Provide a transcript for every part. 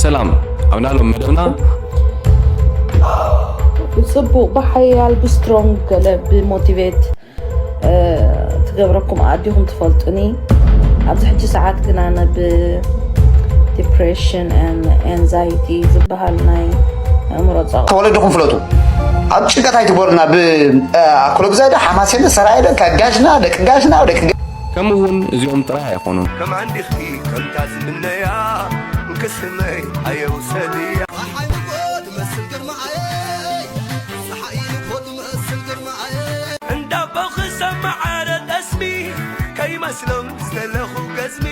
ሰላም፣ ኣብ ናሎም መደብና ብፅቡቕ ብሓያል ብስትሮንግ ገለ ብሞቲቬት ትገብረኩም ኣዲኹም ትፈልጡኒ። ኣብዚ ሕጂ ሰዓት ግን ኣነ ብ ዲፕሬሽን ኤንዛይቲ ዝበሃል ናይ ኣእምሮ ፀቕጢ ተወለድኹም ፍለጡ። ኣብ ጭንቀት ኣይትግበሩና። ብኣክሎ ግዛይ ዶ ሓማሴን ዶ ሰራየ ዶ ካብ ጋሽና ደቂ ጋሽና ደቂ ከምኡ እውን እዚኦም ጥራይ ኣይኾኑን። ከም ዓንዲኺ ከምታ ዝምነያ እንክስመይ ኣየውሰድያ ፀሓይ ንጎ ትመስል ግርማኣየይ ፀሓይ ንጎ ትመስል ግርማኣየይ እንዳቦኺ ሰማዓረ ጠስሚ ከይመስሎም ዝተለኹ ገዝሚ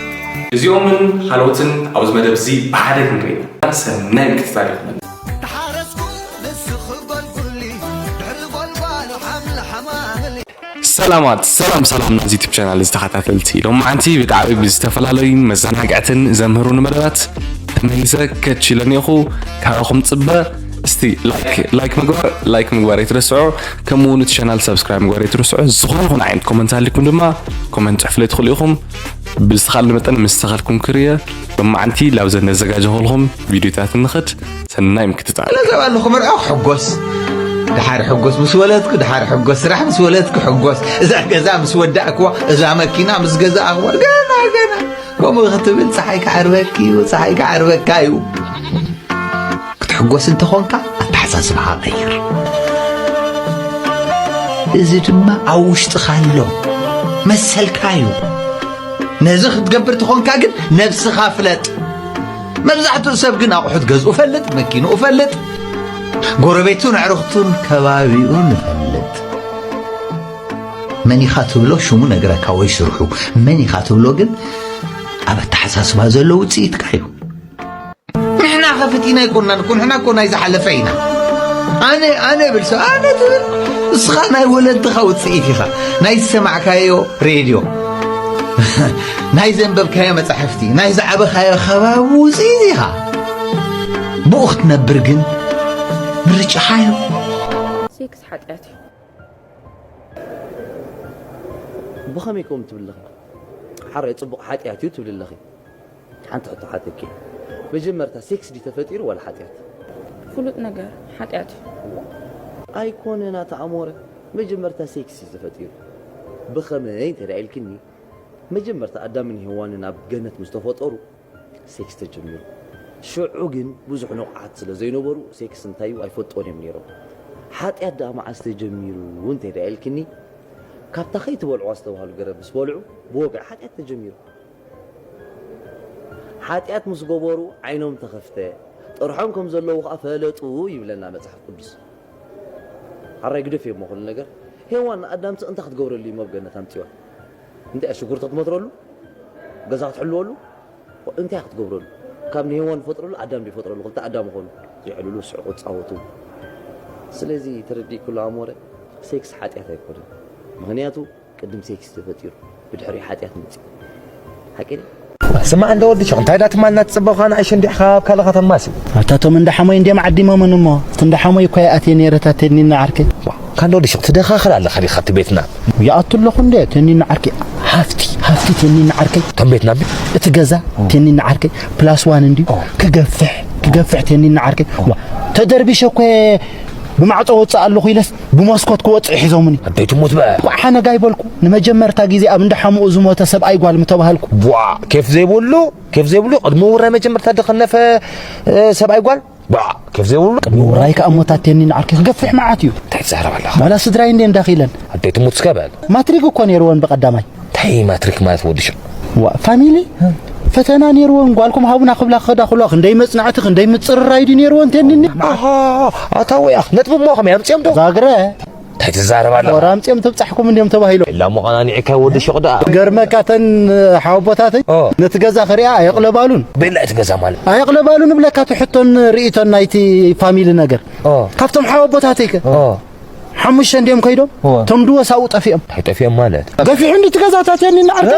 እዚኦምን ካልኦትን ኣብዚ መደብ እዚ ብሓደ ክንርኢ ሰናይ ምክትታል ይኹነልና። ተሓረስኩ ንስኺ ጎልጉሊ ድሕሪ ጎልጓል ሓምሊ ሓማምሊ ሰላማት ሰላም ሰላም ናዚ ዩቱብ ቻናል ዝተኸታተልቲ ሎማዓንቲ ብጣዕሚ ብዝተፈላለዩ መዘናግዕትን ዘምህሩን መደባት ተመሊሰ ከችለኒ ኢኹ። ካባኹም ፅበ እስቲ ላይክ ላይክ ምግባር ላይክ ምግባር ኣይትረስዑ። ከምኡ እውን እቲ ቻናል ሳብስክራይብ ምግባር ኣይትረስዑ። ዝኾነ ይኹን ዓይነት ኮመንት ኣሊኩም ድማ ኮመንት ፅሕፍለይ ትኽእሉ ኢኹም። ብዝተኻለ መጠን ምስተኻልኩም ክርየ ሎማዓንቲ ላብዘን ነዘጋጀኹልኹም ቪዲዮታት ንኽድ። ሰናይ ምክትታል። ለዘብ ኣለኹ መርዓ ክሕጎስ ድሓር ሕጎስ ምስ ወለድኩ ድሓር ሕጎስ ስራሕ ምስ ወለድኩ ሕጎስ እዛ ገዛ ምስ ወዳእክዋ እዛ መኪና ምስ ገዛእኽዋ ገና ገና ከምኡ ክትብል ፀሓይ ክዓርበኪ እዩ ፀሓይ ክዓርበካ እዩ ክትሕጎስ እንተኾንካ ኣተሓሳስባኻ ቀይር እዚ ድማ ኣብ ውሽጥኻ ኣሎ መሰልካ እዩ ነዚ ክትገብር ተኾንካ ግን ነብስኻ ፍለጥ መብዛሕትኡ ሰብ ግን ኣቑሑት ገዝኡ ፈልጥ መኪንኡ ፈልጥ ጎረቤቱን ኣዕርኽቱን ከባቢኡን ፈልጥ መን ኢኻ ትብሎ ሽሙ ነግረካ ወይ ስርሑ መን ኢኻ ትብሎ ግን ኣብ ኣተሓሳስባ ዘሎ ውፅኢትካ እዩ ንሕና ከፍቲና ኣይኮናን እኮ ንሕና እኮ ናይ ዝሓለፈ ኢና ኣነ ኣነ ብል ሰብ ኣነ ትብል እስኻ ናይ ወለድኻ ውፅኢት ኢኻ ናይ ዝሰማዕካዮ ሬድዮ ናይ ዘንበብካዮ መፃሕፍቲ ናይ ዝዓበኻዮ ከባቢ ውፅኢት ኢኻ ብኡ ክትነብር ግን ምርጫኻ እዩ ሴክስ ሓጢኣት እዩ። ብኸመይ ከምኡ ትብሊ ኣለኺ? ሓራይ ጽቡቕ ሓጢኣት እዩ ትብሊ ኣለኺ። ሓንቲ ሕቶ ሓተኪ። መጀመርታ ሴክስ ድዩ ተፈጢሩ ዋላ ሓጢኣት? ፍሉጥ ነገር ሓጢኣት እዩ። ኣይኮነን ኣታ ኣሞረ፣ መጀመርታ ሴክስ እዩ ተፈጢሩ። ብኸመይ እንተ ደኣ ኢልክኒ፣ መጀመርታ ኣዳምን ሄዋንን ኣብ ገነት ምስ ተፈጠሩ፣ ሴክስ ተጀሚሩ። ሽዑ ግን ብዙሕ ንቑሓት ስለ ዘይነበሩ ሴክስ እንታይ እዩ ኣይፈልጥዎን እዮም ነይሮም። ሓጢኣት ደኣ መዓስ ተጀሚሩ እንተ ደኣ ኢልክኒ፣ ካብታ ከይትበልዕዋ ዝተባህሉ ገረብ ምስ በልዑ ብወግዒ ሓጢኣት ተጀሚሩ። ሓጢኣት ምስ ገበሩ ዓይኖም ተኸፍተ፣ ጥርሖም ከም ዘለዉ ኸኣ ፈለጡ ይብለና መጽሓፍ ቅዱስ። ሓራይ ግደፍዮ እሞ ኩሉ ነገር። ሄዋን ንኣዳም ስቕ እንታይ ክትገብረሉ እዩ ኣብ ገነት ኣምጺዋ? እንታይ እያ ሽጉርቲ ክትመትረሉ? ገዛ ክትሕልወሉ? እንታይ እያ ክትገብረሉ? ካብ ንሄዋን ዝፈጥረሉ ኣዳም ድዩ ይፈጥረሉ? ክልተ ኣዳም ይኾኑ። ይዕልሉ፣ ይስሕቑ፣ ይጻወቱ። ስለዚ ተረዲእኩሉ ኣሞረ፣ ሴክስ ሓጢኣት ኣይኮነን። ምኽንያቱ ቅድም ሴክስ ተፈጢሩ፣ ብድሕሪኡ ሓጢኣት መጺኡ። ሓቂ ድዩ? ስማዕ እንደ ወዲ ሸቕ እንታይ ዳ ትማልና ትጽበኻ ንኣሽ እንዲሕኻ ኣብ ካልእ ከተማሲ ኣታቶም እንዳ ሓሞይ እንዲም ዓዲሞምን እሞ እቲ እንዳ ሓሞይ እኳ ይኣትየ ነይረ እታ ቴኒና ዓርከይ ካንዶ ወዲ ሸቕ ትደኻኽር ኣለኻ ዲኻ እቲ ቤትና ይኣቱ ኣለኹ እንደ ቴኒና ዓርከይ ሃፍቲ ሃፍቲ ቴኒና ዓርከይ እቶም ቤትና እቲ ገዛ ቴኒና ዓርከይ ፕላስ ዋን እንዲ ክገፍሕ ክገፍሕ ቴኒና ዓርከይ ተደርቢሸ እኮ ብማዕጾ ወፅእ ኣለኹ ኢለስ ብመስኮት ክወፅእ ሒዞምኒ ኣደይ ትሙት በ ቋዕ ሓነጋ ይበልኩ ንመጀመርታ ግዜ ኣብ እንዳ ሓሙኡ ዝሞተ ሰብኣይ ጓል ምተባሃልኩ ቧ ኬፍ ዘይብሉ ኬፍ ዘይብሉ ቅድሚ ውራይ መጀመርታ ድኸነፈ ሰብኣይ ጓል ቧ ኬፍ ዘይብሉ ቅድሚ ውራይ ከዓ ሞታት ቴኒ ንዓርኪ ክገፍሕ መዓት እዩ እንታይ ትዛረብ ኣለኻ ዋላ ስድራይ እንደ እንዳኺለን ኣደይ ትሙት እስከ በል ማትሪክ እኮ ነይርወን ብቐዳማይ እንታይ ማትሪክ ማለት ወዲ ሽቕ ዋ ፋሚሊ ፈተና ነይርወን ጓልኩም ሃቡና ክብላ ክኸዳ ክልዋ ክንደይ መጽናዕቲ ክንደይ ምጽርራይ ድዩ ነይርወን ቴኒኒ ኣታ ወያ ነጥቢ እሞ ከመይ ኣምፅኦም ዶ ዛግረ እንታይ ትዛረብ ኣለኻ ወራ ኣምፅኦም ተብፃሕኩም እንዲዮም ተባሂሎም ኢላ እሞ ኸና ንዒካይ ወዲ ሽቕ ደኣ ገርመካ ተን ሓወቦታተይ ኦ። ነቲ ገዛ ክሪኣ ኣየቕለባሉን ቤላ እቲ ገዛ ማለት ኣየቕለባሉን እብለካ እቲ ሕቶን ርእይቶን ናይቲ ፋሚሊ ነገር ኦ። ካብቶም ሓወቦታተይ ከ ኦ። ሓሙሽተ እንዲዮም ከይዶም እወ። ቶም ድወስ ኣብኡ ጠፊኦም እንታይ ጠፊኦም ማለት ገፊሑ እንዲ ትገዛታት የኒ ንዓርከ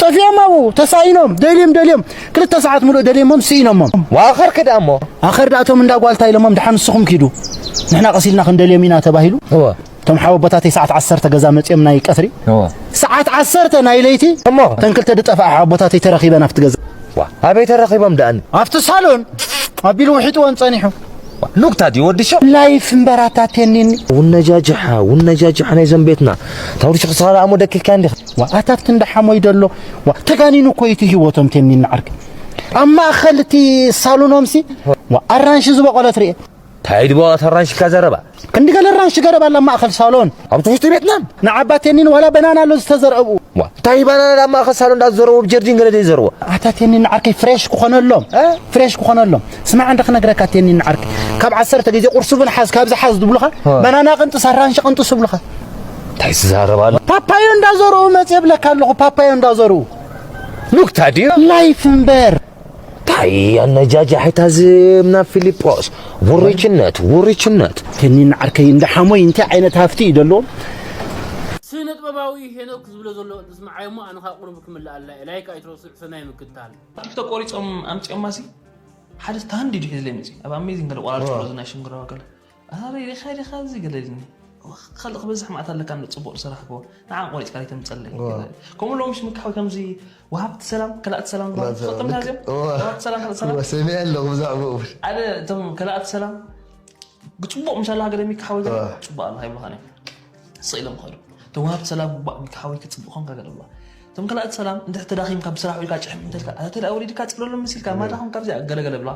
ጠፊኦም ኣብኡ ተሳኢኖም ደልዮም ደልዮም ክልተ ሰዓት ሙሉእ ደልዮሞም ስኢኖሞም ዋኸር ክዳ እሞ ኣኸር ዳእቶም እንዳ ጓልታ ኢሎሞም ድሓን ንስኹም ኪዱ ንሕና ቀሲልና ክንደልዮም ኢና ተባሂሉ እወ። እቶም ሓወቦታተይ ሰዓት ዓሰርተ ገዛ መፅኦም ናይ ቀትሪ እወ። ሰዓት ዓሰርተ ናይ ለይቲ እሞ ተን ክልተ ድጠፍኣ ሓወቦታተይ ተረኺበን ኣብቲ ገዛ ዋ ኣበይ ተረኺቦም ደኣኒ ኣብቲ ሳሎን ኣቢሉ ውሒጥዎን ጸኒሑ። ሉክታ ድዩ ወዲ ሸው? ላይፍ እምበር ኣታ ቴኒኒ። ውነጃጅሓ፣ ውነጃጅሓ ናይ ዘንቤትና። ታውሪ ሽኽ ሰኻላ ኣሞ ደኪልካ እንዲኻ። ዋ፣ ኣታት ክንዲ ሓሞይ ደሎ። ዋ፣ ተጋኒኑ እኮ እዩ እቲ ህይወቶም ቴኒኒ ዓርኪ። ኣብ ማእኸል እቲ ሳሎኖምሲ፣ ዋ፣ ኣራንሺ ዝበቖለት ርኤ። ታይ ድቦ ኣራንሺ ካዘረባ? ክንዲ ገለ ኣራንሺ ገረባ ኣላ ማእኸል ሳሎን። ኣብ ትሕቲ ቤትና? ንዓባ ቴኒን ዋላ በናና ኣሎ ዝተዘርአ ብኡ። ዋ፣ እንታይ ባናና ኣብ ማእኸል ሳሎን እንዳዘረዎ ብጀርዲን ገለ ደይ ዘረዎ? ኣታ ቴኒን ዓርከይ ፍሬሽ ክኾነሎም። እ? ፍሬሽ ክኾነሎም። ስማዕ እንደ ክነግረካ ቴኒን ዓርከይ። ካብ ዓሰርተ ግዜ ቁርሲ እውን ሓዝ፣ ካብዚ ሓዝ ዝብሉኻ፣ እ። በናና ቅንጥስ፣ ኣራንሺ ቅንጥስ ይብሉኻ። እንታይ ትዛረብ ኣሎ? ፓፓዮ እንዳዘርኡ መጽእ ብለካ ኣለኹ፣ ፓፓዮ እንዳዘርኡ። ሉክታ ድዩ? ላይፍ እምበር። ታይ ኣነጃጃሒታ ዝምና ፊሊጶስ፣ ውርችነት፣ ውርችነት። ቴኒን ዓርከይ እንደ ሓሞይ እንታይ ዓይነት ሃፍቲ እዩ ደሎ? ስነ ጥበባዊ ሄኖክ ዝብሎ ዘሎ ዝስምዓዮ እሞ ኣነ ኸኣ ቁሩብ ክምልኣላ እየ። ላይክ ኣይትረስዑ፣ ሰናይ ምክትታል። ቲክቶክ ቆሪጾም ኣምጺኦማ ሲ ሓደ ታንዲ ድዩ ሒዝለይ መጺኡ። ኣብ ኣሜዚንግ ገለ ቆራርጾ ዋ። ዘሎ ናይ ሽንግሮ ገለ። ኣረ ዲኻ ዲኻ እዚ ገለ ኢልኒ። ካልእ ክበዝሕ መዓት ኣለካ እንዶ ጽቡቕ ዝሰራሕክዎ። ንዓ ቆሪጽካ ከይተምጸለይ። ዋ። ከምኡ ሎምሽ ምካሓዊ ከምዚ ወሃብቲ ሰላም፣ ከላእቲ ሰላም ዝበሃሉ ከላእቲ ሰላም፣ ትፈልጦም ልክ-፣ እዚኦም? ዋ። ወሃብቲ ሰላም፣ ከላእቲ ሰላም? ዋ፣ ሰሚዐ ኣለኹ ብዛዕባኡ። ሓደ እቶም ከላእቲ ሰላም ጽቡቕ ምሻላ ሃገር የሚካሓዊ ገለ ዋ። ጽቡቕ ኣሎ ሃይብሉኻን እዮም። ስቕ ኢሎም ይኸዱ። እቶም ወሃብቲ ሰላም ግቡእ ሚካሓዊ ክጽቡቕ ኾንካ ገለ ብላ። እቶም ከላእቲ ሰላም እንድሕር ተዳኺምካ ብስራሕ ውዒልካ ጭሕም እንተልካ፣ ኣታ ተደኣ ወሪድካ ጽለሎም መሲልካ፣ ዋ። ማዳ ኾንካ ኣብዚኣ ገለ ገለ ብላ።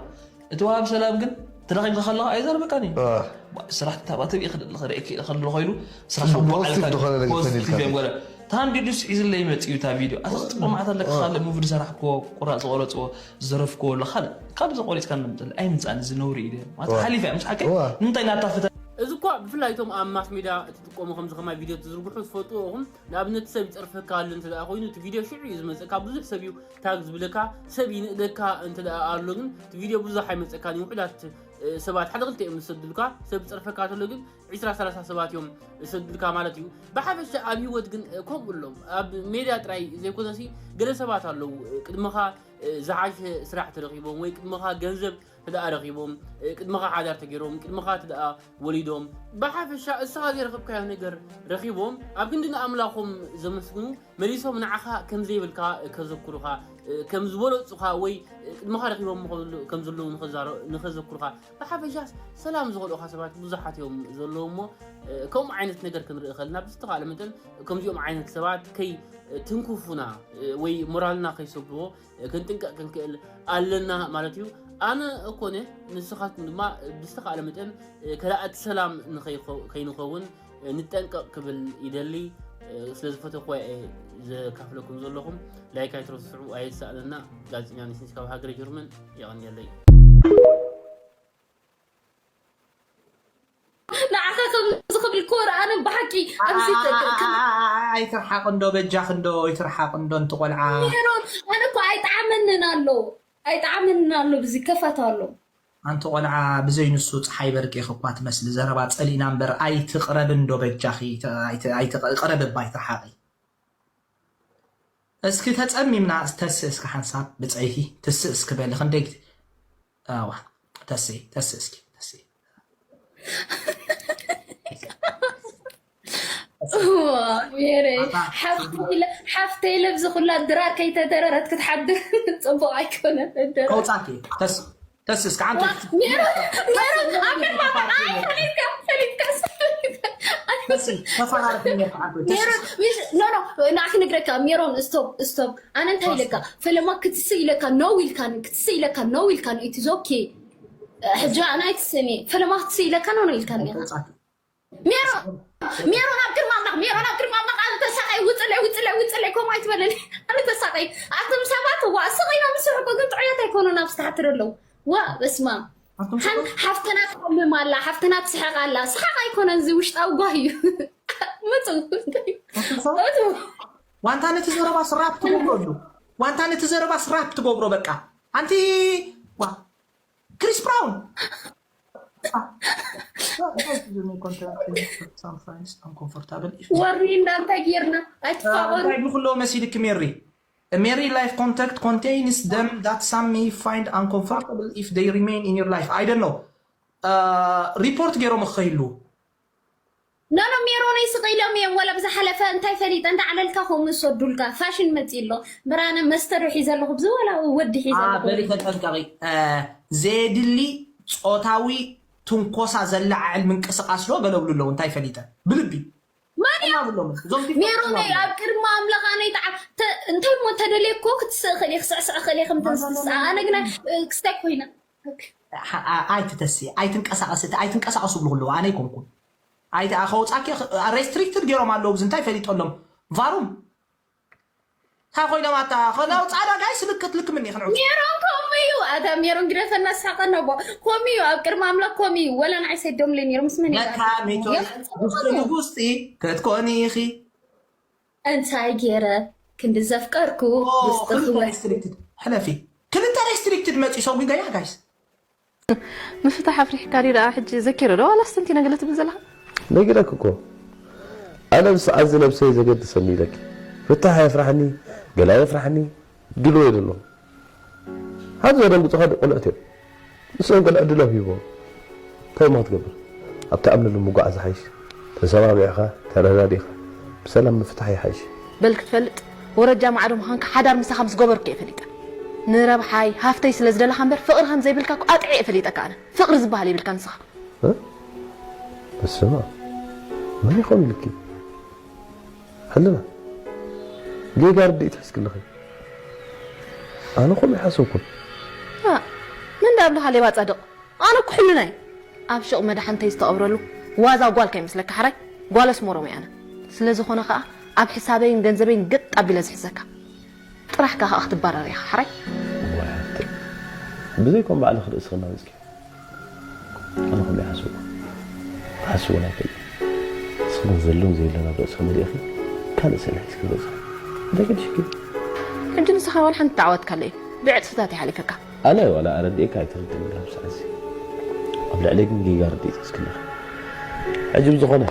እቲ ወሃብ ሰላም ግን ተዳኺምካ ከለኻ ኣይዛረበካን እዩ። ኣህ። ባ-፣ ስራሕ ታባ ተቢኢ ክደሊ ክርኢ ክኢለ ከሎ ኮይኑ ስራሕ ፖዚቲቭ ብዓልካ ዝኾነ ነገር ፖዚቲቭ ተኒልካ እዮም እዩ። ገለ። ታንዲዱስ ሒዝለይ መጺኡ እታ ቪድዮ። ኣታ ጽቡቕ መዓት ኣለካ ኣህ። ካልእ ሙቪ ዝሰራሕክዎ፣ ቁራጽ ዝቆረጽዎ፣ ዝዘረፍክዎ ኣሎ ካልእ። ካብ እዚ ቆሪጽካ እንደምጥል ኣይምጻእን እዚ ነውሪ እዩ። ማለት ኣህ። ሓሊፋ እያ፣ ምስ ሓቂ እዋ። ንምንታይ ናታ ፍተ-? እዚ እኳ ብፍላይ እቶም ኣብ ማስ ሜድያ እትጥቀሙ ከምዚ ከማይ ቪድዮ ትዝርግሑ ዝፈልጥዎ ኢኹም። ንኣብነት ሰብ ይጸርፈካ ኣሎ እንተ ደኣ ኮይኑ እቲ ቪድዮ ሽዑ እዩ ዝመጽእ። ካብ ብዙሕ ሰብ እዩ ታግ ዝብለካ ሰብ ይንእደካ እንተ ደኣ ኣሎ ግን እቲ ቪድዮ ብዙሕ ኣይመጸካን እዩ። ውሑዳት፣ እ፣ ሰባት ሓደ ክልተ እዮም ዝሰድልካ። ሰብ ዝጸርፈካ ተሎ ግን ዒስራ ሰላሳ ሰባት እዮም ዝሰድልካ ማለት እዩ። ብሓፈሻ ኣብ ህይወት ግን፣ እ፣ ከምኡ ኣሎም። ኣብ ሜድያ ጥራይ ዘይኮነሲ ገለ ሰባት ኣለዉ፣ እ፣ ቅድመኻ፣ እ፣ ዝሓሸ ስራሕ ተረኺቦም ወይ ቅድመኻ ገንዘብ እንተ ደኣ ረኺቦም፣ እ፣ ቅድመኻ ሓዳር ተገይሮም፣ ቅድመኻ እንተ ደኣ ወሊዶም፣ ብሓፈሻ እስኻ ዘይረኸብካዮ ነገር ረኺቦም፣ ኣብ ክንዲ ንኣምላኾም ዘመስግኑ፣ መሊሶም ንዓኻ ከም ዘይብልካ ከዘክሩኻ፣ እ፣ ከም ዝበለጹኻ ወይ፣ እ፣ ቅድመኻ ረኺቦም ከም ዘለዉ ንኸዛረ-፣ ንኸዘክሩኻ፣ ብሓፈሻስ ሰላም ዝኸልኡኻ ሰባት ብዙሓት እዮም ዘለዉ እሞ፣ እ፣ ከምኡ ዓይነት ነገር ክንርኢ ከለና ብዝተኻእለ መጠን ከምዚኦም ዓይነት ሰባት ከይ-፣ ትንክፉና፣ እ፣ ወይ ሞራልና ከይሰብርዎ፣ እ፣ ክንጥንቀቕ ክንክእል ኣለና ማለት እዩ። ኣነ እኮነ ንስኻትኩም ድማ ብዝተኻእለ መጠን፣ እ፣ ከላእቲ ሰላም ንኸይኸ-፣ ከይንኸውን፣ እ፣ ንጠንቀቕ ክብል ይደሊ። እ፣ ስለ ዝፈተኹዋ እየ ዘካፍለኩም ዘለኹም። ላይክ ኣይትረስዑ፣ ኣየሳእነና። ጋዜጠኛ ኒስኒስ ካብ ሃገረ ጀርመን፣ የቐንየለይ። ንዓኻ ከምዚ ክብል ኮር ኣነ ብሓቂ ኣብዚ ተ-፣ ተ-፣ ከም ኣይትርሓቕ እንዶ በጃኽ እንዶ ኣይትርሓቕ እንዶ እንቲ ቆልዓ። ሜሮን ኣነ እኮ ኣይጠዓመንን ኣሎ ኣይጠዓመንን ኣሎ ብዚ ከፋት ኣሎ። ኣንቲ ቆልዓ ብዘይ ንሱ ፀሓይ በርቂ እኳ ትመስሊ ዘረባ ፀሊእና እምበር ኣይትቕረብ እንዶ በጃኺ ተ-፣ ኣይት-፣ ኣይትቕ-፣ ቅረብ እባ ኣይትርሓቒ። እስኪ ተጸሚምና ተስእ እስኪ ሓንሳብ ብጸይቲ ትስእ እስኪ በሊ ክንደይ ግዜ ኣዋ ተስእ ተስእ እስኪ ተስእ ሜሬ ሓፍተይ ለብዚ ኩላ ድራር ከይተደረረት ክትሓድር ጽቡቕ ኣይኮነን። ከውጻኪ ተስእ ተስ እስከ ዓንተ ንዓክ ነግረካ ሜሮን ስቶፕ ስቶፕ ኣነ እንታይ ኢለካ ፈለማ ክትስእ ኢለካ ነው ኢልካኒ ክትስእ ኢለካ ነው ኢልካኒ ኢትዝ ኦኬ ሕጂ ኣነ ኣይትስእኒ ፈለማ ክትስእ ኢለካ ነው ነው ኢልካኒ ሜሮን ሜሮን ኣብ ቅድሚ ኣምላኽ ሜሮን ኣብ ቅድሚ ኣምላኽ ኣነ ተሳቀይ ውፅለይ ውፅለይ ውፅለይ ከምኡ ኣይትበለኒ ኣነ ተሳቀይ ኣቶም ሰባት ዋ ስቕ ኢሎም ዝስሕቁ ግን ጥዑያት ኣይኮኑን ኣብ ዝተሓትር ኣለዉ ዋ በስማ ሓፍትና ትሓምም ኣላ ሓፍትና ትስሕቅ ኣላ ስሓቅ ኣይኮነን እዚ ውሽጣዊ ጓህ እዩ መፁ ዋንታ ነቲ ዘረባ ስራፕ ትገብሮ ሉ ዋንታ ነቲ ዘረባ ስራፕ ትገብሮ በቃ ኣንቲ ክሪስ ብራውን ወሪ እናንተ ጌርና ኣይትፋቀሩ ብኩሎ መሲልክ ሜሪ Mary life contact contains them that some may find uncomfortable if they remain in your life. I don't know. Uh, report ገይሮም ክኸይሉ ኖኖ ሜሮነይ ስቕ ኢሎም እዮም። ወላ ብዝሓለፈ እንታይ ፈሊጠ እንዳ ዓለልካ ከምኡ ዝሰዱልካ ፋሽን መፂ ኣሎ። ብራነ መስተ ዶ ሒዘ ኣለኹ ብዚ ወላ ወዲ ሒዘ ኣለኹ። በሊ ተጠንቀቂ። ዘየድሊ ፆታዊ ትንኮሳ ዘለዓዕል ምንቅስቃስ ዶ ገለብሉ ኣለዉ እንታይ ፈሊጠ ብልቢ ማን እዩ? ብሎም እዞም ሜሮነይ ኣብ ቅድሚ ኣምላኽ ኣነይ ተዓ እንታይ ሞ ተደልየ እኮ ክትስእ ክእል ክስዕስዕ ክእል ከም ተንስስ ኣነ ግና ክስታይ ኮይና ኣይትተሲ ኣይትንቀሳቀስ ኣይትንቀሳቀሱ ብሉ ኣለዉ ኣነ ኣይኮንኩም ኣይተ ከውፃኪ restricted ገይሮም ኣለዉ ብዚ እንታይ ፈሊጠሎም ቫሩም እንታይ ኮይኖም ኣታ ከናው ፃዳ ጋይ ስልክት ልክምኒ ክንዑ ሜሮን ከምኡ እዩ ኣታ ሜሮን ግደፈና ሳቀ ነቦ ከምኡ እዩ ኣብ ቅድሚ ኣምላኽ ከምኡ እዩ ወላ ንዓይ ሰዶምለ ነይሩ ምስ መን ለካ ሜቶ ውስጢ ንጉስጢ ክትኮኒ ኢኺ እንታይ ገይረ ክንዲ ዘፍቀርኩ ውስጥኽወ restricted ሕለፊ ክልተ restricted መፂ ሰጉ ገያ ጋይስ ምፍታሕ ኣፍሪሕካ ዲ ደኣ ሕጂ ዘኪረ ዶ ዋላስ ተንቲነ ገለ ትብል ዘለኻ ነጊረክ እኮ ኣነ ምስ ኣዚ ነብሰይ ዘገድሰኒ ኢለኪ ፍታሕ የፍራሕኒ ገላ የፍራሕኒ ድልዎ የደሎ ሓዚ ዘደንግጹኻ ቆልዑት እዮም ንስኦም ገለ ዕድሎም ሂቦም እንታይ እሞ ክትገብር ኣብቲ ኣምንሉ ምጓዓዝ ዝሓይሽ ተሰማሚዕኻ ተረዳዲእኻ ብሰላም ምፍታሕ ይሓይሽ በል ክትፈልጥ ወረጃ ማዕዶ ምዃንካ ሓዳር ምሳኻ ምስ ገበርኩ እየ ፈሊጠ ንረብሓይ ሃፍተይ ስለ ዝደለኻ እምበር ፍቕሪ ከም ዘይብልካ እኮ ኣጥዒ እየ ፈሊጠካ ኣነ ፍቕሪ ዝበሃል የብልካ ንስኻ በስመ መን ይኾን ኢልኪ ሕልና ጌጋ ርድኢት ሒዝክልኺ ኣነ ኾም ይሓሰብኩን ምን ዳብልኻ ሌባ ጻድቕ ኣነ እኮ ሕልና እየ ኣብ ሹቕ መድሓንተይ ዝተቐብረሉ ዋዛ ጓል ከይመስለካ ሓራይ ጓል ኣስመሮም እየ ኣነ ስለ ዝኾነ ኸኣ ኣብ ሕሳበይን ገንዘበይን ግጥ ኣቢለ ዝሕዘካ ጥራሕካ ኸኣ ክትባረር ኢኻ ሓራይ ብዘይኮም ባዕልኺ ርእስኺ እናወፅኪ ኣነ ከም ይሓስቡ ክሓስቡ ናይ ክእል ንስኺ ግን ዘለውን ዘየለን ኣብ ርእስኺ መሊእኺ ካልእ ስእሊ ሒዝኪ ገፅኺ እንታይ ገድሽኪ ሕጂ ንስኻ ዋላ ሓንቲ ተዓወትካለይ ብዕፅፍታት ይሓሊፈካ ኣነ ዋላ ኣረዲእካ ኣይትርድእኒ ኣብዚ ሰዓት እዚ ኣብ ልዕለይ ግን ጌጋ ርድኢት ሒዝኪ ኣለኺ ሕጂ ብዝኾነ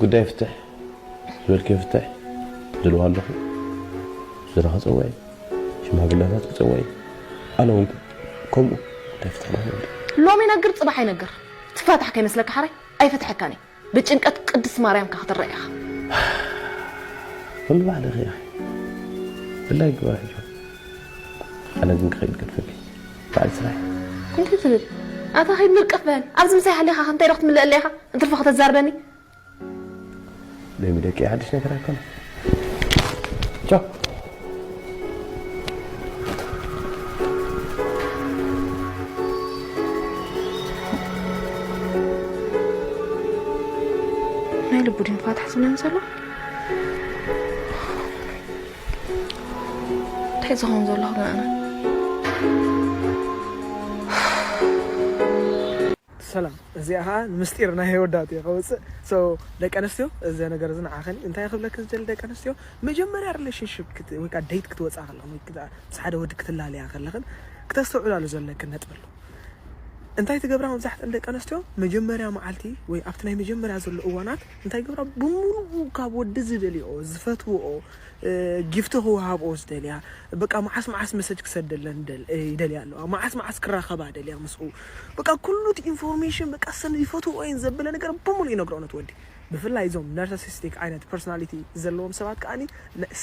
ጉዳይ ፍትሕ ዝበልክዮ ፍትሕ ዝልዋ ኣለኹ ዝረኸ ፀወዒ ሽማግለታት ክፀወዒ ኣነ እውን ከምኡ ጉዳይ ፍትሕ ማለት እዩ ሎሚ ይነግር ፅባሕ ይነግር ትፋታሕ ከይመስለካ ሓራይ ኣይፈትሐካን እየ ብጭንቀት ቅድስቲ ማርያምካ ክትረአ ኢኻ ኩሉ ባዕልኺ ኢኺ ብላይ ግባ ሕጂ ኣነ ግን ክኸይድ ገድፈኪ ባዕል ስራሕ እንታይ ትብል ኣታ ኸይድ ምርቅፍ በል ኣብዚ ምሳይ ሃሊኻ እንታይ ዶ ክትምልእ ኣለኻ እንትርፎ ከተዛርበኒ ሎሚ ደቂ ሓድሽ ነገር ኣይኮነ ቻው ናይ ልቡ ድንፋት ሓስብለን ዘሎ እንታይ ዝኸውን ዘለኹ ገና ሰላም እዚኣ ከዓ ንምስጢር ናይ ወዳት እየ ከውፅእ ደቂ ኣንስትዮ እዚ ነገር እዚ ንዓኸን እንታይ ክብለክ ዝደሊ ደቂ ኣንስትዮ መጀመርያ ሪሌሽንሽፕ ወይ ከዓ ደይት ክትወፅኣ ከለኽን ወይ ምስ ሓደ ወዲ ክትላለያ ከለኽን ክተስተውዕላሉ ዘለክን ነጥቢ ኣሎ እንታይ ትገብራ መብዛሕትአን ደቂ ኣንስትዮ መጀመርያ መዓልቲ ወይ ኣብቲ ናይ መጀመርያ ዘሎ እዋናት እንታይ ገብራ ብምሉኡ ካብ ወዲ ዝደልኦ ዝፈትውኦ ጊፍቲ ክወሃብኦ ዝደልያ በቃ መዓስ መዓስ መሰጅ ክሰደለን ይደልያ ኣለዋ መዓስ መዓስ ክራኸባ ደልያ ምስኡ በቃ ኩሉ እቲ ኢንፎርሜሽን በቃ ሰን ይፈትዎ እየን ዘበለ ነገር ብምሉ ይነግረኦ ነት ወዲ ብፍላይ እዞም ናርሲሲስቲክ ዓይነት ፐርሶናሊቲ ዘለዎም ሰባት ከዓኒ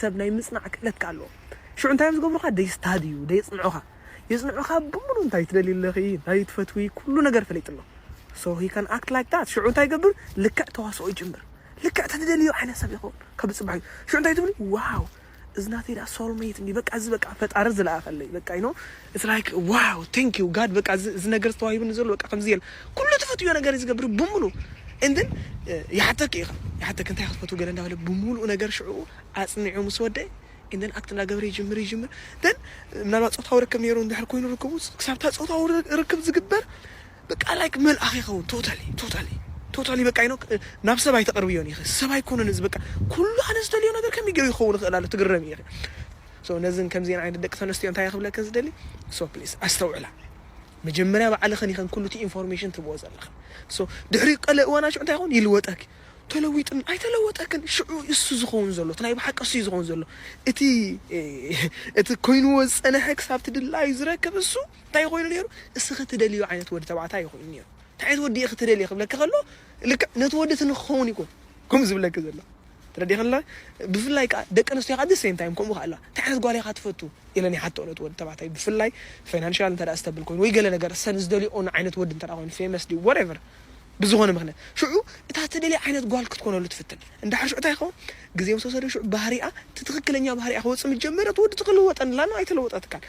ሰብ ናይ ምፅናዕ ክእለት ከ ኣለዎም ሽዑ እንታይ እዮም ዝገብሩካ ደይስታድዩ ደይፅንዑካ የፅንዑካ ብምሉ እንታይ ትደልዩ ኣለኺ እንታይ ትፈትዊ ኩሉ ነገር ፈሊጡ ኣሎ so he can act like that ሽዑ እንታይ ይገብር ልክዕ ተዋስኦ ይጅምር ልክዕ ተትደልዮ ዓይነት ሰብ ይኸውን ካብ ፅባሕ እዩ ሽዑ እንታይ ትብል ዋው እዚ ናተይ ዳ soulmate እንዲ በቃ እዚ በቃ ፈጣሪ ዝለኣኸለይ በቃ you know it's like wow thank you God በቃ እዚ ነገር ዝተዋሂብኒ ዘሎ በቃ ከምዚ የለ ኩሉ ትፈትዮ ነገር ዝገብር ብምሉ and then ይሓተክ ኢኻ ይሓተክ እንታይ ክትፈትው ገለ እንዳበለ ብምሉኡ ነገር ሽዑ ኣፅኒዑ ምስ ወደ and then ኣክት እንዳገበረ ይጅምር ይጅምር then ምናልባት ፆታዊ ርክብ ነይሩ እንድሕር ኮይኑ ርክቡ ክሳብታ ፆታዊ ርክብ ዝግበር በቃ like መልኣኽ ይኸውን totally totally totally በቃ ይኖ ናብ ሰብ ኣይተቅርብዮን ኢኺ ሰብ ኣይኮነን እዚ በቃ ኩሉ ኣነ ዝደልዮ ነገር ከመይ ገይሩ ይኸውን ይኽእል ኣሎ ትግረም ኢኺ so ነዝን ከምዚን ዓይነት ደቂ ተነስትዮ እንታይ ክብለክን ዝደሊ so please ኣስተውዕላ መጀመርያ ባዕልኽን ኢኸን ኩሉ እቲ ኢንፎርሜሽን ትብዎ ዘለኽን so ድሕሪ ቀለ እዋና ሽዑ እንታይ ይኸውን ይልወጠኪ ተለዊጥን ኣይተለወጠክን ሽዑ እሱ ዝኸውን ዘሎ እቲ ናይ ብሓቂ እሱ ዝኸውን ዘሎ እቲ እቲ ኮይንዎ ዝፀንሐ ክሳብ ትድላዩ ዝረክብ እሱ እንታይ ኮይኑ ነይሩ እስኺ ትደልዩ ዓይነት ወዲ ተባዕታይ ኮይኑ ነይሩ እንታይ ዓይነት ወዲ ኢኺ ትደልዪ ክብለኪ ከሎ፣ ልክዕ ነቲ ወዲ እቲ ንክኸውን እዩ እኮ ከምኡ ዝብለኪ ዘሎ። ተረዲእክላ? ብፍላይ ከዓ ደቂ ኣንስትዮ ከዓ the same time ከምኡ ከዓ ኣለዋ። እንታይ ዓይነት ጓል ኢኻ ትፈቱ? ኢለን ይሓትኦ ነቲ ወዲ ተባዕታይ። ብፍላይ ፋይናንሻል እንተ ደኣ ስተብል ኮይኑ ወይ ገለ ነገር ሰን ዝደልዮኦን ዓይነት ወዲ እንተ ደኣ ኮይኑ፣ ፌመስ ድዩ፣ whatever፣ ብዝኾነ ምኽንያት። ሽዑ እታ ትደልያ ዓይነት ጓል ክትኮነሉ ትፍትን። እንድሕር ሽዑ እንታይ ይኸውን? ግዜ ምስ ወሰደ ሽዑ ባህሪኣ፣ እቲ ትኽክለኛ ባህሪኣ ክወፅእ ምስ ጀመረ፣ እቲ ወዲ ትኽልወጠን ኣላ፣ ኣይተለወጠትካን።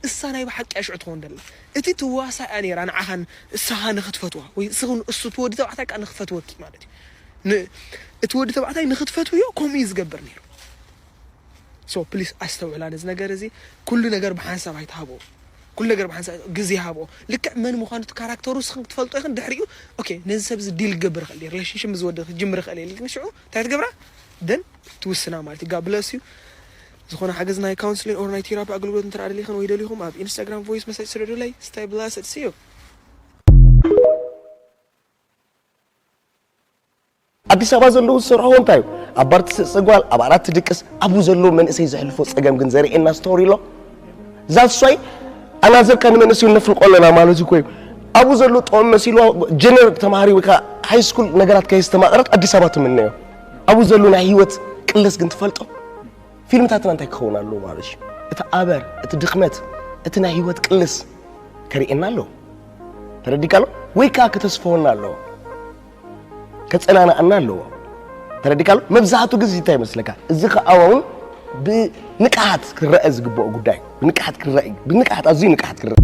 እሳ ናይ ብሓቂ እያ ሽዑ ትኸውን ደላ። እቲ ትዋሳእ እያ ነይራ ንዓኻን እሳኻ ንኽትፈትዋ፣ ወይ እስኺ ንእሱ እቲ ወዲ ተባዕታይ ከኣ ንኽፈትወኪ ማለት እዩ። ን-፣ እቲ ወዲ ተባዕታይ ንኽትፈትውዮ ከምኡ እዩ ዝገብር ነይሩ። So please ኣስተውዕላ ነዚ ነገር እዚ። ኩሉ ነገር ብሓንሳብ ኣይትሃብኦ። ኩሉ ነገር ብሓንሳብ ግዜ ሃብኦ። ልክዕ መን ምዃኑ እቲ ካራክተሩ እስኺ ክትፈልጦ ኢኽን ድሕሪኡ፣ ኦኬ፣ ነዚ ሰብ እዚ ዲል ክገብር ይኽእል እየ፣ ሪሌሽንሽፕ ምስ ወዲ ክጅምር ይኽእል እየ ኢልክን ሽዑ እንታይ ትገብራ? ደን ትውስና ማለት እዩ። God bless you። ዝኾነ ሓገዝ ናይ ካውንስሊንግ ኦር ናይ ቴራፒ ኣገልግሎት እንተ ደኣ ደሊኽን ወይ ደሊኹም ኣብ ኢንስታግራም ቮይስ መሰጅ ስደዱለይ። Stay blessed። See you። ኣዲስ ኣበባ ዘለዉ ዝሰርሕዎ እንታይ እዩ? ኣብ ባር ትስዕስዕ ጓል፣ ኣብ ዓራት ትድቅስ፣ ኣብኡ ዘለዉ መንእሰይ ዘሕልፎ ጸገም ግን ዘርእየና ስቶሪ ኣሎ። That's why ኣናዘርካ ንመንእሰዩ ነፍልቆ ኣለና ማለት እኮ እዩ። ኣብኡ ዘሎ ጥዑም መሲልዋ ጀነር ተማሃሪ ወይ ከዓ ሃይ ስኩል ነገራት ከየስተማቐረት ኣዲስ ኣበባ ትምነዮ። ኣብኡ ዘሎ ናይ ህይወት ቅልስ ግን ትፈልጦ? ፊልምታትና እንታይ ክኸውን ኣለዎ ማለት እዩ? እቲ ኣበር፣ እቲ ድኽመት፣ እቲ ናይ ህይወት ቅልስ ከርእየና ኣለዎ። ተረዲእካ ኣሎ? ወይ ከዓ ከተስፈወና ኣለዎ። ከጸናንኣና ኣለዎ። ተረዲእካ ኣሎ? መብዛሕትኡ ግዜ እንታይ ይመስለካ? እዚ ከኣ እውን ብንቅሓት ክረአ ዝግብኦ ጉዳይ እዩ። ብንቅሓት ክረአ እዩ። ብንቅሓት፣ ኣዝዩ ንቅሓት ክረአ።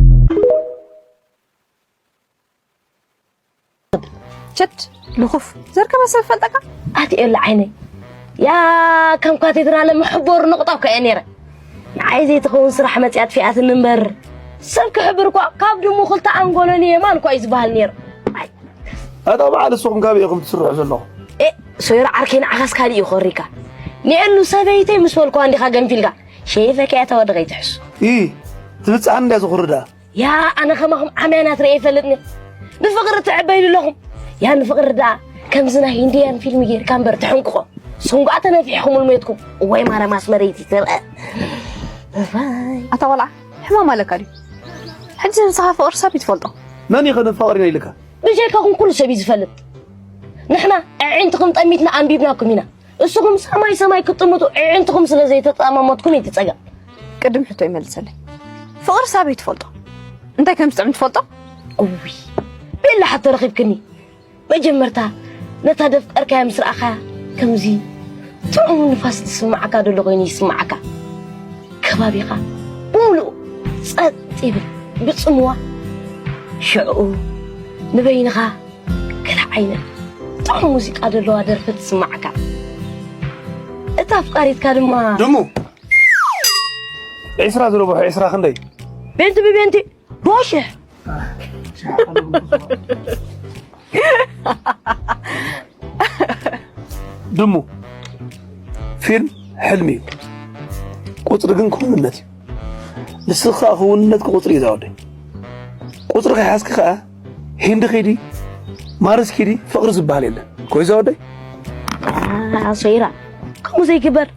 ችድ ልኹፍ ዘርከበ ሰብ ፈልጠካ ኣትኤሉ ዓይነይ ያ ከም ካቴድራለ መሕቦር ንቕጣ እኮ እየ ነይረ። ንዓይ ዘይትኸውን ስራሕ መፅያ ኣጥፊኣትኒ እምበር ሰብ ክሕብር እኳ ካብ ድሙ ክልተ ኣንጎሎን የማን እኳ እዩ ዝበሃል ነይሩ። ኣይ፣ ኣታ በዓል ንስኹም ካበይ ኢኹም ትስርሑ ዘለኹም? ኤ፣ ሶይራ ዓርከይ ንዓኻስ ካሊእ እዩ ክወሪካ። ንኤሉ ሰበይተይ ምስ በልኩዋ እንዲኻ ገንፊልካ ሸይፈካ እያ ተወዲ ከይትሕሱ። ኢ፣ ትብፅሓኒ እንድያ ዝኹርዳ። ያ ኣነ ከማኹም ዓምያናት ርኤ ይፈልጥኒ። ብፍቕሪ ትዕበይሉ ኣለኹም። ያ ንፍቕሪ ደኣ ከምዚ ናይ ሂንድያን ፊልም ጌርካ እምበር ትሕንቅቖ። ስንጓዕ ተነፊሕኹምሉ ሜትኩም። እዋይ ማርያም ኣስመረይቲ ትርአ። እዋይ። ኣታ ቆልዓ ሕማም ኣለካ ድዩ? ሕጂ ንስኻ ፍቕሪ ሰብ ይትፈልጦ። መን እዩ ከ ንፋቐር ኢና ኢልካ? ብጀይካኹም ኩሉ ሰብ እዩ ዝፈልጥ። ንሕና ኣዒንትኹም ጠሚትና ኣንቢብናኩም ኢና። እስኹም ሰማይ ሰማይ ክትጥምቱ ኣዒንትኹም ስለ ዘይተጠማመትኩም እዩ እቲ ጸገም። ቅድም ሕቶ ይመልሰለይ። ፍቕሪ ሳበይ ትፈልጦ? እንታይ ከም ዝጥዕም ትፈልጦ? እውይ ቤላ ሕቶ ረኺብክኒ። መጀመርታ ነታ ደፍቀርካያ ምስ ረኣኻያ ከምዚ ጥዑም ንፋስ ዝስምዓካ ዘሎ ኮይኑ ይስምዓካ። ከባቢኻ ብምሉኡ ጸጥ ይብል ብጽምዋ። ሽዕኡ ንበይንኻ ገለ ዓይነት ጥዑም ሙዚቃ ዘለዋ ደርፊ ትስምዓካ። እታ ኣፍቃሪትካ ድማ ድሙ ዒስራ ዝረብሖ ዒስራ ክንደይ? ቤንቲ ብቤንቲ ብሽሕ ድሙ ፊልም ሕልሚ እዩ። ቁፅሪ ግን ክውንነት እዩ። ንስኻ ከዓ ክውንነትካ ቁፅሪ እዩ ዛወደይ። ቁፅሪ ከይሓዝኪ ከዓ ሂንዲ ኪዲ ማርስ ኪዲ ፍቕሪ ዝበሃል የለን። ኮይ ዛወደይ ኣሶይራ ከምኡ ዘይግበር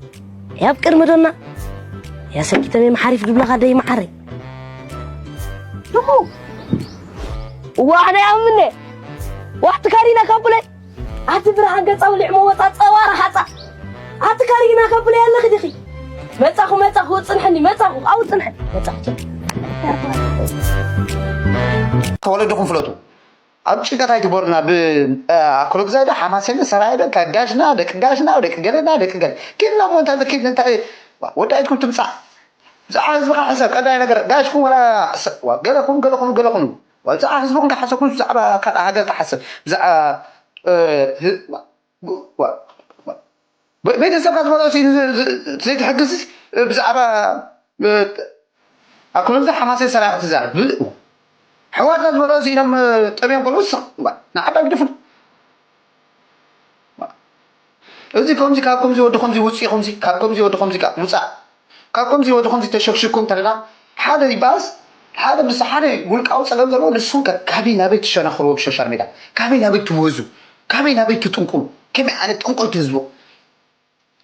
ያብ ቅድሚ ዶና ያሰኪተመ መሓሪፍ ድብለኻ ደይ መዓረይ ድኹ ዋሕደ ያምነ ዋሕቲ ካሪና ካቡለይ ኣቲ ብርሃን ገጻ ውሊዕ መወጻ ጸዋራ ሓጻ ኣቲ ካሪና ካቡለይ ኣለኺ ዲኺ መጻኹ መጻኹ ጽንሐኒ መጻኹ ኣው ጽንሐ መጻኹ ተወለድኹም ፍለጡ። ኣብ ጭንቀት ኣይትግበሩና። ብኣክሎ ግዛይ ዶ ሓማሴን ዶ ሰራየ ዶ እንታይ ጋሽና ደቂ ጋሽና ደቂ ገለና ደቂ ገለ ኪድና ሞ እንታይ ኪድ እንታይ ወዲ ኣይትኩም ትምጻእ። ብዛዕባ ህዝብኻ ሕሰብ ቀዳይ ነገር ጋሽኩም ወላ ገለኹም ገለኹም ገለኹም ብዛዕባ ህዝብኹም ተሓሰብኩም ብዛዕባ ካልእ ሃገር ተሓሰብ ብዛዕባ ቤተሰብካ ዝበልዖ ዘይትሕግዝ ብዛዕባ ኣኮሎዚ ሓማሴን ሰራቂ ትዛረብ ሕዋትና ዝበልዖ ኢሎም ጠብዮም ከለዉ ንዓባ ግደፉ እዚ ከምዚ ካብ ከምዚ ወዲ ከምዚ ውፅኢ ከምዚ ካብ ከምዚ ወዲ ከምዚ ውፃእ ካብ ከምዚ ወዲ ከምዚ ተሸክሽኩም እንተለና ሓደ ይበኣስ ሓደ ምስ ሓደ ውልቃዊ ፀገም ዘለዎ ንስኹም ከ ካበይ ናበይ ትሸናኽርዎ ብሶሻል ሜድያ ካበይ ናበይ ትወዙ ካበይ ናበይ ትጥንቁሉ ከመይ ዓይነት ጠንቆልቲ ህዝቡ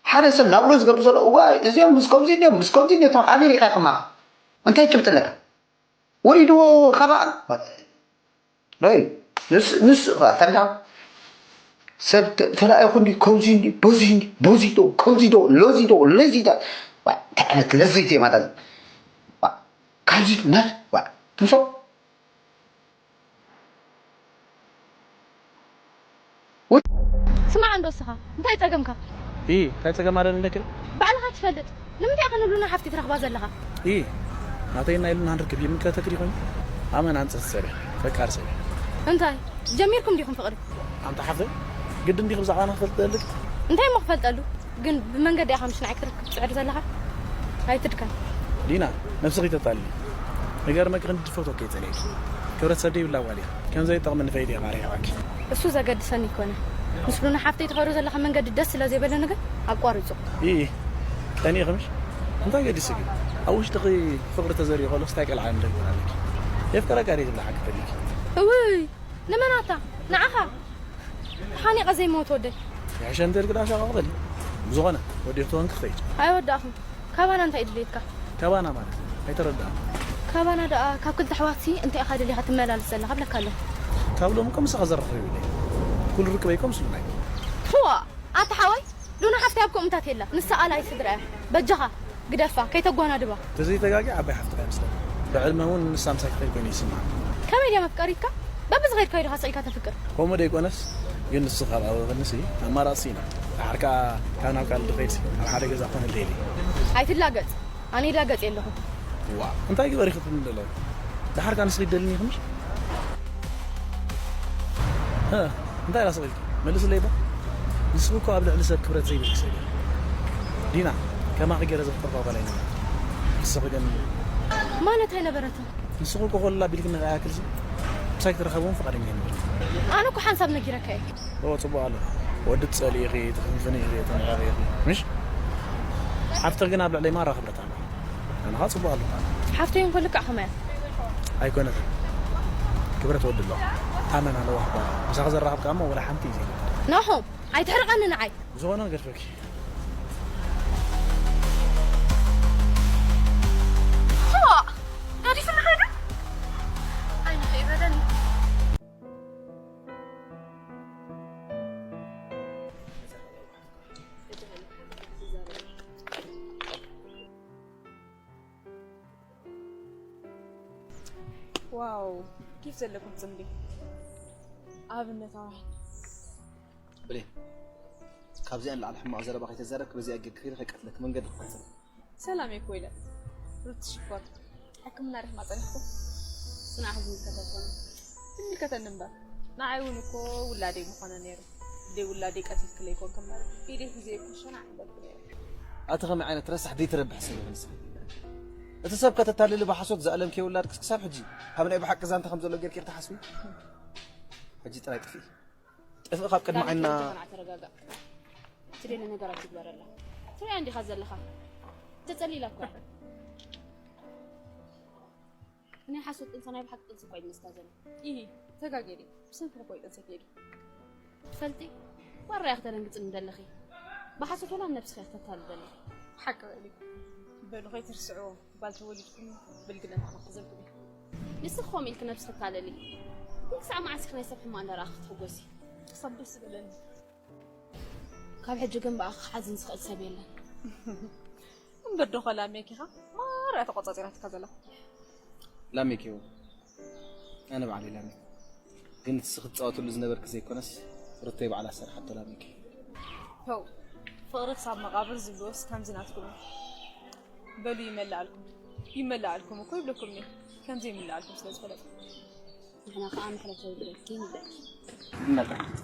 ሓደ ሰብ ናብሮ ዝገብር ዘሎ እዋ እዚኦም ምስ ከምዚ እንዲዮም ምስ ከምዚ እንዲዮ ተም ኣሜሪካ ከማ እንታይ ጭብጢ ኣለካ ወሪድዎ ካባኣ ይ ንስ ንስ ተረዳ ሰብ ተ- ተራእኹ እንዲ ከምዚ እንዲ በዚ እንዲ በዚ ዶ ከምዚ ዶ ለዚ ዶ ለዚ ዶ ዋ፣ እንታይ ዓይነት ለዘይቲ እየ ማለት ዋ፣ ካብዚ ነት ዋ ትምሶ ስማዕ እንዶ እስኻ እንታይ ጸገምካ? ኢ እንታይ ጸገም ኣለኒ ኢለክን? ባዕልኻ ትፈልጥ። ንምንታይ ኢኻ ንሉና ሓፍቲ ትረኽባ ዘለኻ? ኢ ናተይ ናይ ሉና ንርክብ ይምልከተክ ዲኾን? ኣመን ኣንጸት ሰብ እየ፣ ፈቃር ሰብ እየ። እንታይ ጀሚርኩም ዲኹም ፍቕሪ? ኣንታ ሓፍተይ ግድን ዲኺ ብዛዕባና ክፈልጥ ደልክ? እንታይ እሞ ክፈልጠሉ? ግን ብመንገዲ ኢኻ ምሽ ንዓይ ክትርክብ ትጽዕር ዘለኻ? ኣይትድከም። ዲና ነብስኺ ተታልሊ። ንገርመኪ ክንዲ ድፈትወኪ እየ ጸሊኤኪ። ክብረት ሰብ ደይብላ ጓል እያ። ከም ዘይጠቕመኒ ፈሊጠ እየ ቃልየ ኣሕዋኪ። እሱ ዘገድሰኒ ኣይኮነን። ምስ ሉና ሓፍተይ ትኸዶ ዘለኻ መንገዲ ደስ ስለ ዘይበለኒ ግን ኣቋርጾ። ኢኢ ቀኒእኺ ምሽ? እንታይ ገዲሱኪ? ኣብ ውሽጥኺ ፍቕሪ ተዘሪኡ ከሎስ ታይ ቀልዓ ንደግም ኣለኪ? የፍቅረካ ድየ ትብሊ ሓቂ ፈሊኪ? እውይ ንመን ኣታ ንዓኻ? ተሓኒቐ ዘይመውት ወደይ። ይሕሸ እንተ ኢልኪ ደኣ ሸቓቕ በሊ። ብዝኾነ ወዲእኺ ትኾንኪ ክኸይድ። ኣይወዳእኹን። ካባና እንታይ እዩ ድሌትካ? ካባና ማለት ኣይተረድኣን። ካባና ደኣ ካብ ክልተ ኣሕዋትሲ እንታይ ኢኻ ደሊኻ ትመላልስ ዘለኻ እብለካ ኣለኹ። ካብ ሎሚ እኮ ምሳኺ ዘራኽብ የብለይን። ኩሉ ርክበይ እኮ ምስ ሉና እዩ። ዋ ኣታ ሓወይ ሉና ሓፍተይ ኣብ ከምኡታት የላ። ንሳ ኣልኣይ ስድራ እያ። በጃኻ ግደፋ ከይተጓናድባ። ተዘይተጋግየ ዓባይ ሓፍትኻ እያ መስለኒ። ብዕድመ እውን ንሳ ምሳይ ትኸይድ ኮይኑ ይስምዓኒ። ከመይ ድያ መፍቀሪትካ? በብዝኸድካዮ ዲኻ ስቕ ኢልካ ተፍቅር? ከምኡ ደይኮነስ ግን ንሱ ካብ ኣበበንሲ ኣማራፂ ስኢና። ደሓር ከዓ ካብ ናብ ካልእ ድኸይድሲ ኣብ ሓደ ገዛ ክኾነለይ ኢለ። ኣይትላገፅ። ኣነ ይላገፅ የለኹን። ዋእ እንታይ ግበሪ ክትብልኒ ዘለኺ? ደሓር ከዓ ንስኺ ትደልኒ ኢኺ ምሽ? ሀ እንታይ ኢላ ስቕ ኢልኪ? መልስለይ እባ። ንስኺ እኮ ኣብ ልዕሊ ሰብ ክብረት ዘይብልኪ ሰብ ኢኺ። ዲና ከማኺ ገይረ ዘፍቅር ጓል ኣይነበረትን። ንስኺ ግን። ማለት ኣይነበረትን? ንስኺ እኮ ኮለል ኣቢልክኒ ከይኣክልሲ ምሳይ ክትራኸቢ እውን ፍቓደኛ ኣይነበርክን። ኣነ እኮ ሓንሳብ ነጊረካ እየ። ኦ ጽቡቕ ኣሎ። ወዲ ትጸልኢ ኢኺ፣ ትፍንፍኒ ኢኺ፣ ተመራቒ ኢኺ። ምሽ? ሓፍትኺ ግን ኣብ ልዕለይ ማራ ክብረት ኣለዋ። ኣነኻ ጽቡቕ ኣሎ። ሓፍተይ እንኮ ልክዕ ከማያ። ኣይኮነትን። ክብረት ወዲ ኣለዋ። ኣመና ለዋህ ጓል እያ። ምሳኺ ዘራኽብ ከኣ እሞ ወላ ሓንቲ እዩ ዘይብላ። ናሆም ኣይትሕርቐኒ ንዓይ። ብዝኾነ ገድፈኪ። ዋ! ገዲፍኒ ኸይዱ? ኣይንኸ ይበለኒ። ዋው ኬፍ ዘለኩም ፅምዲ ኣብነታውያን ብሌን ካብዚኣ ንላዕሊ ሕማቕ ዘረባ ከይተዛረብኪ በዚኣ ጌርኪ ከይደ ከይቀትለኪ መንገዲ ክኸልክል ሰላም እየ ኮይለ ሩቲ ሽኮር ሕክምና ርሕማ ፀኒሕኩም ስንዓ ዝምልከት ኣይኮነን ዝምልከተኒ እምበር ንዓይ እውን እኮ ውላደይ ምኾነ ነይሩ ደይ ውላደይ ቀቲልክለይ ኮንክ እምበር ኢደይ ሒዘ እኮ ሸናዕ ምበልኩ ነይረ ኣቲ ከመይ ዓይነት ረሳሕ ደይትረብሕ ሰብ ኢኺ ንስኺ እቲ ሰብ ከተታልሊ ብሓሶት ዝኣለምክዮ ውላድክስ ክሳብ ሕጂ ካብ ናይ ብሓቂ ዛንታ ከም ዘሎ ጌርኪ ኢኺ ትሓስቢ ሕጂ ጥራይ ጥፍኢ ጥፍኢ ካብ ቅድሚ ዓይንና ተረጋጋእ ትደሊ ነገራት ትግበረላ ትሪኣ እንዲኻ ዘለኻ ተጸሊላ እኮ ናይ ሓሶት ጥንሲ ናይ ብሓቂ ጥንሲ እኳ እዩ ዝመስላ ዘሎ ኢሂ ተጋጌ ድዩ ብሰንኪ እኮ እዩ ጥንሲ ከይዱ ትፈልጢ ዋራ ኢኺ ተደንግጽኒ ዘለኺ ብሓሶት ወላ ነብስኺ ኢኺ ተታሊ ዘለኺ ሓቂ በሊ በሉ ከይትርስዕዎ ጓል ተወሊድኩም ብልግነት ክሕዘኩም እዩ ንስኺ ከምኡ ኢልኪ ነብስኺ ተታለሊ ግን ክሳዕ መዓስ ኢኺ ናይ ሰብ ሕማቕ እንዳረኣኺ ክትሕጎሲ ክሳብ ደስ ዝበለኒ ካብ ሕጂ ግን ብኣኺ ክሓዝን ዝኽእል ሰብ የለን እምበር ዶ ኸላሜኪኻ ማራ ተቆጻጺራትካ ዘላ ላሜኪ እዎ ኣነ ባዕለይ ላሜኪ ግን እቲ ስኺ ትጻወትሉ ዝነበርኪ ዘይኮነስ ሩተይ ባዕላ ዝሰርሓቶ ላሜኪ ተው ፍቕሪ ክሳብ መቓብር ዝብልዎስ ከምዚ ናትኩም እዩ በሉ ይመልኣልኩም ይመልኣልኩም እኮ ይብለኩም እየ ከምዚ ይምልኣልኩም ስለ ዝፈለጥኩ ንሕና ከዓ ምሕረት የውርደልኪ ንብለኪ ይመልኣልኩም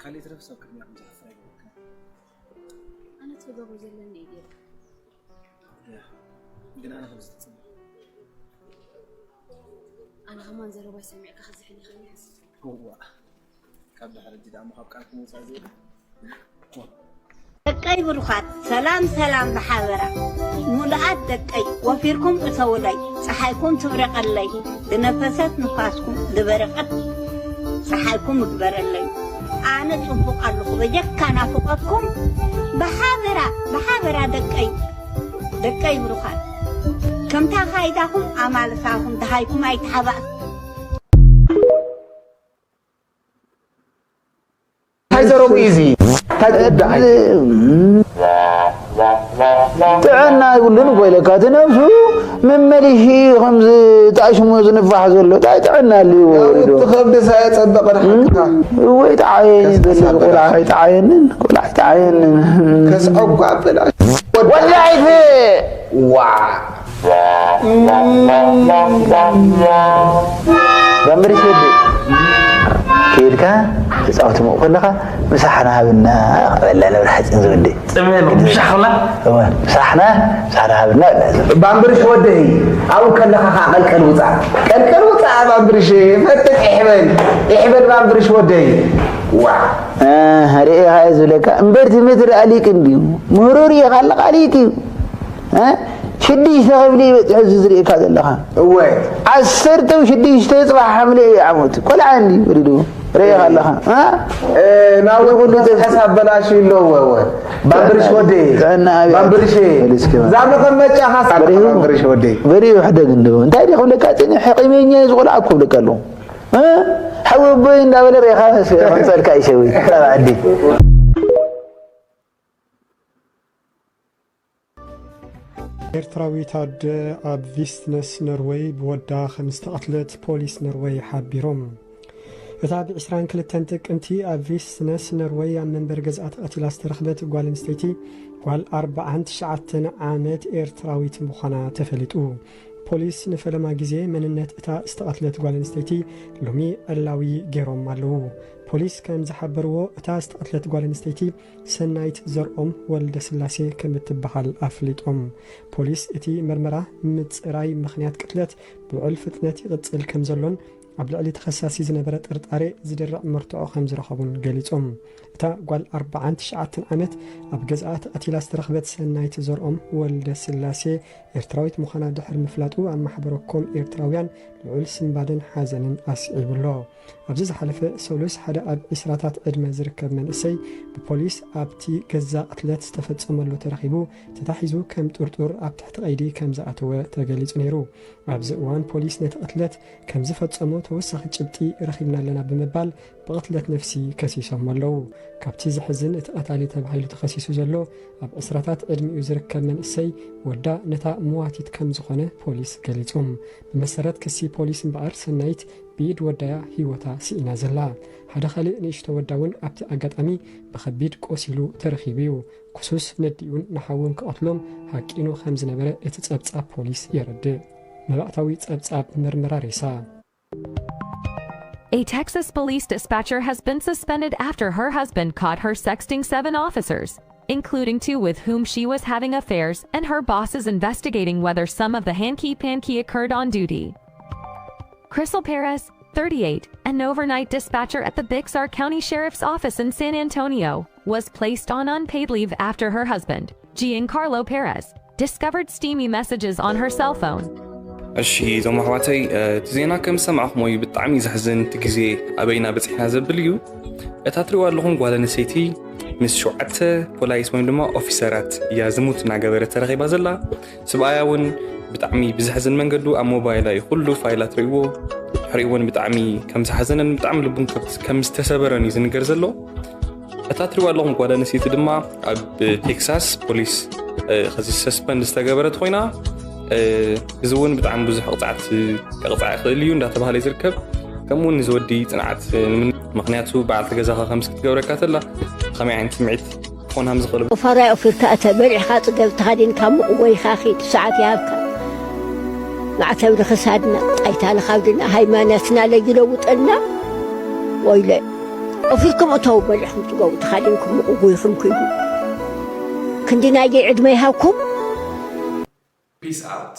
ካልእ ትረፍ ሰብ ቅድሚያ ከም ዝሓፍር ኣይገበርክን ኣነ ትገብሮ ዘለኒ እዩ ገይረ ግን ኣነ ከምዚ ትፅበ ኣነ ከማን ዘረባይ ሰሚዕካ ክዝሕል ይኽእል ይሓስብ እዋ ካብ ድሕሪ ሕጂ ደኣ እሞ ካብ ቃልኪ ምውፃእ ዘይብል ደቂ ደቀይ ብሩኻት፣ ሰላም ሰላም ብሓበራ። ሙሉኣት ደቀይ፣ ወፊርኩም እተውለይ፣ ጸሓይኩም ትብረቐለይ፣ ዝነፈሰት ንፋስኩም ዝበረቐት ጸሓይኩም ይግበረለይ። ኣነ ጽቡቕ ኣለኹ፣ በጀካ ናፍቖትኩም ብሓበራ፣ ብሓበራ ደቀይ፣ ደቀይ ብሩኻት። ከምታ ካይዳኹም ኣማልሳኹም ደሃይኩም ኣይተሓባእ። እንታይ ዘረቡ እዩ እዚ? እንታይ ትዳዓይ? ጥዕና ይብሉን እኮ ኢለካ እቲ ነብሱ መመሊሺ ከምዚ ጣሽሙ ዝንፋሕ ዘሎ እንታይ ጥዕና ኣልዩ እቲ ከብዲ ሳየጸበቐ ንሓቅካ ወይ ጠዓየኒ ዘሎ ቆልዓ ኣይጠዓየንን ቆልዓ ኣይጠዓየንን ከስዐጓ በላ ወላይት ዋ መምርሽ ወዲ ከይድካ ተፃወት ምኡ ከለካ ምሳሕና ሃብና በላ ነብሪ ሓፂን ዝወዲ ጽምእ ምሻኽላ እወ ምሳሕና ምሳሕና ሃብና በላ ባምብርሽ ወደይ ኣብኡ ከለኻ ከዓ ቀልቀል ውፃእ ቀልቀል ውፃእ ባምብርሽ ፈጥጥ ይሕበል ይሕበል ባምብርሽ ወደይ ዋ ርኤኻ እየ ዝብለካ እምበር ትምህርቲ ርኣ ሊቅ እንድዩ ምህሮ ርኢኻ ኣለኻ ሊቅ እዩ ሽዱሽተ ክፍሊ ይበፅሐ እዚ ዝርእካ ዘለኻ እወ ዓሰርተ ሽዱሽተ ፅባሕ ሓምለ እዩ ዓመቱ ቆልዓ እንዲ ወሊዱ ርእኻ ኣለኻ ናብዚ ኩሉ ዝሕሳብ በላሽ ኣለዎ እወ ባምብርሽ ወደ ጥዕና ኣብያ ባምብርሽ በል እስኪ። እዛ መቐመጫኻ በሪሁ። ባምብርሽ ወደ በሪሁ ሕደግ እንዶ እንታይ ዲ ክብለካ ፅኒሕ ሕቂመኛ እዩ ዝቆልዓ እኮ ብለካ ኣለኹ ሓወቦይ እንዳበለ ርእኻ ክምፀልካ ይሸዊ ዓዲ ኤርትራዊት ኣደ ኣብ ቪስትነስ ኖርወይ ብወዳ ከም ዝተቐትለት ፖሊስ ኖርወይ ሓቢሮም። እታ ብ ዕስራን ክልተን ጥቅምቲ ኣብ ቪስትነስ ኖርወይ ኣብ መንበሪ ገዝኣ ተቐቲላ ዝተረኽበት ጓል ኣንስተይቲ ጓል ኣርብዓን ትሽዓተን ዓመት ኤርትራዊት ምዃና ተፈሊጡ። ፖሊስ ንፈለማ ግዜ መንነት እታ ዝተቐትለት ጓል ኣንስተይቲ ሎሚ ዕላዊ ገይሮም ኣለዉ። ፖሊስ ከም ዝሓበርዎ እታ ዝተቐትለት ጓል ኣንስተይቲ ሰናይት ዘርኦም ወልደስላሴ ከም እትበሃል ኣፍሊጦም። ፖሊስ እቲ መርመራ ምጽራይ ምኽንያት ቅትለት ብውዕል ፍጥነት ይቕጽል ከም ዘሎን ኣብ ልዕሊ ተኸሳሲ ዝነበረ ጥርጣሬ ዝድርዕ መርትዖ ከም ዝረኸቡን ገሊጾም። እታ ጓል ኣርብዓን ትሽዓተን ዓመት ኣብ ገዝኣ ተቐቲላ ዝተረኽበት ሰናይት ዘርኦም ወልደስላሴ ኤርትራዊት ምዃና ድሕሪ ምፍላጡ ኣብ ማሕበረ ኮም ኤርትራውያን ልዑል ስንባደን ሓዘንን ኣስዒቡ ኣሎ። ኣብዚ ዝሓለፈ ሰሉስ ሓደ ኣብ ዒስራታት ዕድመ ዝርከብ መንእሰይ ብፖሊስ ኣብቲ ገዛ ቅትለት ዝተፈጸመሉ ተረኺቡ ተታሒዙ ከም ጥርጡር ኣብ ትሕቲ ቀይዲ ከም ዝኣተወ ተገሊጹ ነይሩ። ኣብዚ እዋን ፖሊስ ነቲ ቅትለት ከም ዝፈጸሞ ተወሳኺ ጭብጢ ረኺብና ኣለና ብምባል ብቕትለት ነፍሲ ከሲሶሞ ኣለዉ። ካብቲ ዘሕዝን እቲ ቀታሊ ተባሂሉ ተኸሲሱ ዘሎ ኣብ ዕስራታት ዕድሚኡ ዝርከብ መንእሰይ ወዳ ነታ መዋቲት ከም ዝኾነ ፖሊስ ገሊጹ። ብመሰረት ክሲ ፖሊስ እምበኣር ሰናይት ብኢድ ወዳያ ህይወታ ስኢና ዘላ። ሓደ ካልእ ንእሽቶ ወዳ እውን ኣብቲ ኣጋጣሚ ብኸቢድ ቆሲሉ ተረኺቡ እዩ። ክሱስ ነዲኡን ንሓውን ክቐትሎም ሃቂኑ ከም ዝነበረ እቲ ጸብጻብ ፖሊስ የረድእ። መባእታዊ ጸብጻብ መርመራ ሬሳ። A Texas police dispatcher has been suspended after her husband caught her sexting seven officers, including two with whom she was having affairs, and her boss is investigating whether some of the hanky panky occurred on duty. Crystal Perez, thirty-eight, an overnight dispatcher at the Bixar County Sheriff's Office in San Antonio, was placed on unpaid leave after her husband, Giancarlo Perez, discovered steamy messages on her cell phone. እሺ እዞም ኣሕዋተይ እቲ ዜና ከም ዝሰማዕኹሞ እዩ ብጣዕሚ እዩ ዘሕዝን እቲ ግዜ ኣበይና በፂሕና ዘብል እዩ እታ ትሪዋ ኣለኹም ጓል ኣንስተይቲ ምስ ሸውዓተ ፖላይስ ወይም ድማ ኦፊሰራት እያ ዝሙት እናገበረት ተረኺባ ዘላ ስብኣያ እውን ብጣዕሚ ብዘሕዝን መንገዱ ኣብ ሞባይላ እዩ ኩሉ ፋይላት ርእዎ ድሕሪኡ እውን ብጣዕሚ ከም ዝሓዘነን ብጣዕሚ ልቡን ከም ዝተሰበረን እዩ ዝንገር ዘሎ እታ ትሪዋ ኣለኹም ጓል ኣንስተይቲ ድማ ኣብ ቴክሳስ ፖሊስ ከዚ ሰስፐንድ ዝተገበረት ኮይና እዚ እውን ብጣዕሚ ብዙሕ ቅፅዓት ከቕፃዕ ይኽእል እዩ እንዳተባሃለ ዝርከብ ከምኡ እውን ንዝወዲ ፅንዓት ምክንያቱ በዓልቲ ገዛኻ ከምዚ ክትገብረካ ተላ ከመይ ዓይነት ስምዒት ክኾን ከም ዝኽእል ኦፋራይ ኦፊርካ እተ በሊዕኻ ጽገብ ተኸዲንካ ምቕወይኻ ኺድ ሰዓት ይሃብካ ማዕተብ ንኽሳድና ጣይታ ንኻብድና ሃይማኖትና ለይለውጠልና ወይለ ኦፊርኩም እተው በሊዕኹም ጽገቡ ተኻዲንኩም ምቕጉይኹም ክይዱ ክንዲ ናየይ ዕድመ ይሃብኩም Peace out.